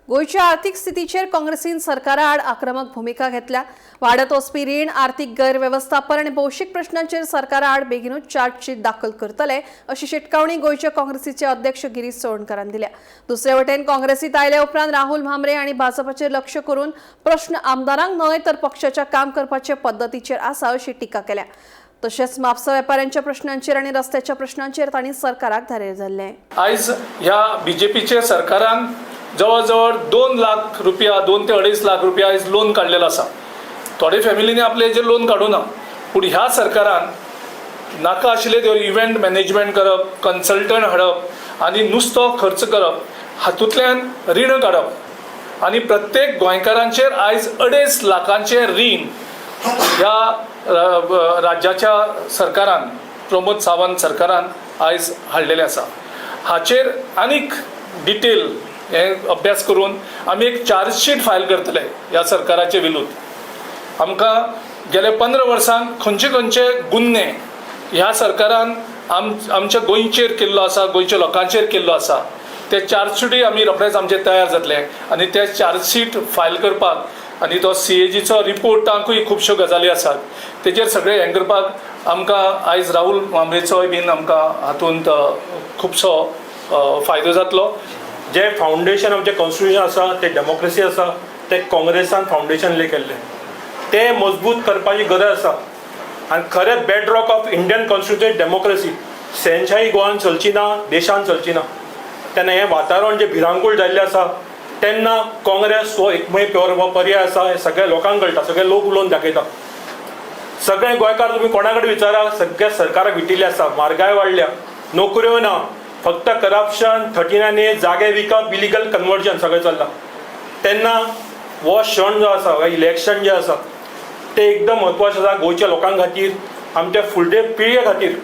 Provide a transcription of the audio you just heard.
गोंयच्या आर्थिक स्थितीचेर काँग्रेसीन सरकारा आड आक्रमक भुमिका घेतल्या. वाडत वचपी रीण, आर्थिक गैरवेवस्थापन आनी भौशीक प्रश्नांचेर सरकारा आड बेगीनूच चार्जशीट दाखल करतले अशी शिटकावणी गोंयच्या काँग्रेसीचे अध्यक्ष गिरीश चोडणकारान दिल्या. दुसरे वटेन काँग्रेसीत आयले उपरांत राहुल म्हांबरे आनी भाजपाचेर लक्ष करून प्रश्न आमदारांक न्हय तर पक्षाच्या काम करपाचे पद्दतीचेर आसा अशी टिका केल्या. तशेंच म्हापसा वेपाऱ्यांच्या प्रश्नांचेर आनी रस्त्याच्या प्रश्नांचेर तांणी सरकाराक धारेर धरलें. आयज ह्या बीजेपीचे सरकारान जवळ जवळ 2 लाख रुपया, 2 ते अडेच लाख रुपया आयज लोन काडलेलो आसा. थोडे फॅमिलीनी आपले हेजेर लोन काडूं ना, पूण ह्या सरकारान नाका आशिल्ले त्यो इव्हेंट मॅनेजमेंट करप, कन्सल्टंट हाडप आनी नुस्तो खर्च करप, हातूंतल्यान रीण काडप आनी प्रत्येक गोंयकारांचेर आयज 2.5 लाखांचें रीण ह्या राज्याच्या सरकारान, प्रमोद सावंत सरकारान आयज हाडलेलें आसा. हाचेर आनीक डिटेल हे अभ्यास करून आमी एक चार्जशीट फायल करतले ह्या सरकाराचे विरुद्ध. आमकां गेले 15 वर्सांक खंयचे खंयचे गुन्हे ह्या सरकारान आमच्या गोंयचेर केल्लो आसा, गोंयच्या लोकांचेर केल्लो आसा, ते चार्जशीटूय आमी रोखडेच आमचे तयार जातले आनी ते चार्जशीट फायल करपाक आनी तो सीएजीचो रिपोर्टाकूय खुबश्यो गजाली आसात, तेजेर सगळें हें करपाक आमकां आयज राहुल म्हांबरेचोय बीन आमकां हातूंत खुबसो फायदो जातलो. जे फावंडेशन आमचें कॉन्स्टिट्युशन आसा, ते डेमोक्रेसी आसा, ते काँग्रेसान फावंडेशन ले केल्लें, तें मजबूत करपाची गरज आसा. आनी खरें bedrock of Indian constitution democracy. शहेनशाही गोवान चलची ना, देशान चलची ना. तेन्ना हें वातावरण जें भिरांकूळ जाल्लें आसा, तेन्ना काँग्रेस हो एकमेव प्योर हो पर्याय आसा हें सगळ्या लोकांक कळटा. सगळे लोक उलोवन दाखयता. सगळे गोंयकार तुमी कोणा कडेन विचारा, सगळ्या सरकाराक विटिल्ले आसा. म्हारगाय वाडल्या, नोकऱ्यो ना, फक्त करप्शन, 39A, जागे विकप, इलिगल कन्वर्जन सगळें चल्लां. तेन्ना हो क्षण जो आसा, हो इलेक्शन जें आसा, तें एकदम म्हत्वाचें आसा गोंयच्या लोकां खातीर, आमच्या फुडले पिळगे खातीर.